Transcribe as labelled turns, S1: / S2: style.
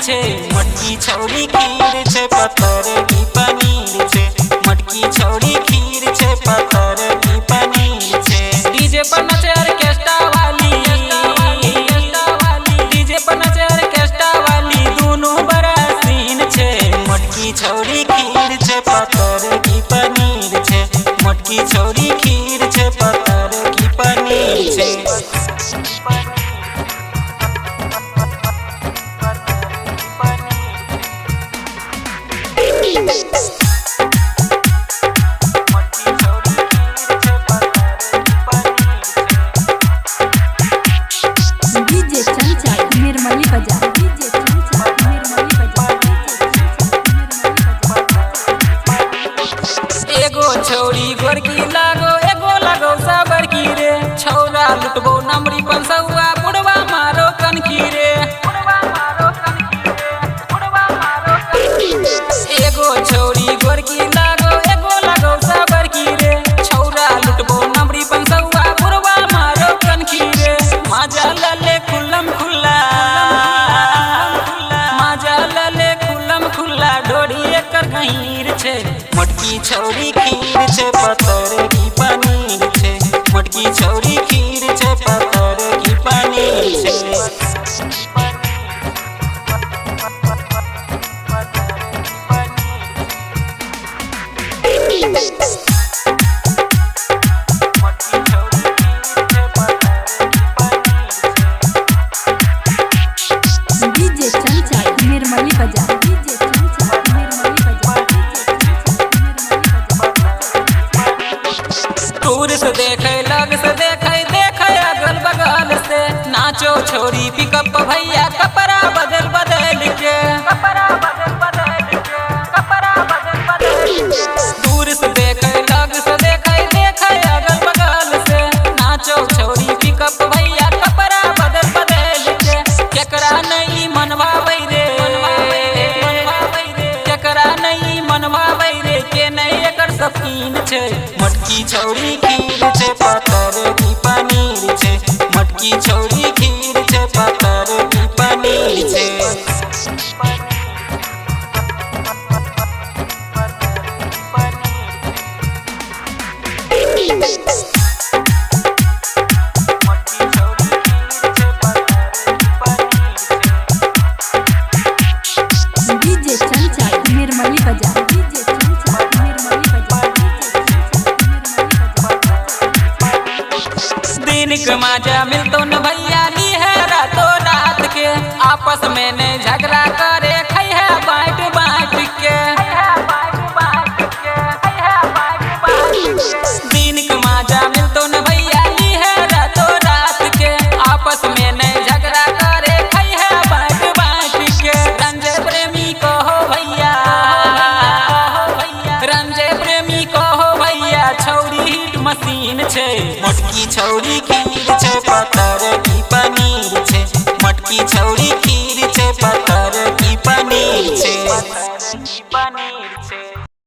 S1: छै। मोटकी छौरी खीर छै पतर की पनीर छै। मोटकी छौरी खीर छै पतर की पनीर छै। डीजे पर नचे ऑर्केस्ट्रा वाली, डीजे पर नचे ऑर्केस्ट्रा वाली, दुनू बड़ा सीन छै। मोटकी छौरी खीर छै पतर की पनीर छै। मोटकी छौरी खीर छै पतर की पनीर छै।
S2: डीजे चंचल निर्मली बजा, डीजे चंचल निर्मली बजा,
S1: एगो छौरी गोरकी लागो एगो लागो सबरकी रे। छौरा लुटबो नमरी पंसौआ बुढ़वा मारो कनकी रे। एगो छौरी गोरकी लागो एगो लागो सबरकी रे। छौरा लुटबो नमरी पंसौआ बुढ़वा मारो कनकी रे। माजा लले खुल्लम खुल्ला, माजा लले खुल्लम खुल्ला, डोरी एकर गहीर छै। मोटकी छौरी खीर छै पतर की पनीर छै। मोटकी छौरी खीर छै पतर की पनीर छै।
S2: डीजे चंचल निर्मली बजा, डीजे चंचल निर्मली बजा,
S1: दूर से देखे लग से देखे देखे अगल बगल से। नाचो छोरी पिकअप भैया कपड़ा बदल बदल के। दूर से देखे लग से देखे देखे अगल बगल से। नाचो छोरी पिकअप भैया कपड़ा बदल बदल के। केकरा नहीं मनवाबै रे, केकरा नहीं मनवाबै रे, के नहीं एकर शौकीन छै। मोटकी छौरी खीर छै पतर की पनीर छै। मोटकी छौरी खीर छै पतर की पनीर छै।
S2: डीजे चंचल निर्मली बजा, डीजे चंचल निर्मली बजा,
S1: दिन के माजा मिलतो न भैया ली है रातों रात के। आपस में ने झगड़ा करे खै है बांट बांट के। दिन के माजा मिलतो न भैया ली है रातों रात के। आपस में ने झगड़ा करे खै है बांट बांट के। रंजय प्रेमी कहो भैया, रंजय प्रेमी कहो भैया, छौरी हिट मशीन छै। मोटकी छौरी खीर छै पतर की पनीर छै। मोटकी छौरी खीर छै पतर की पनीर छै।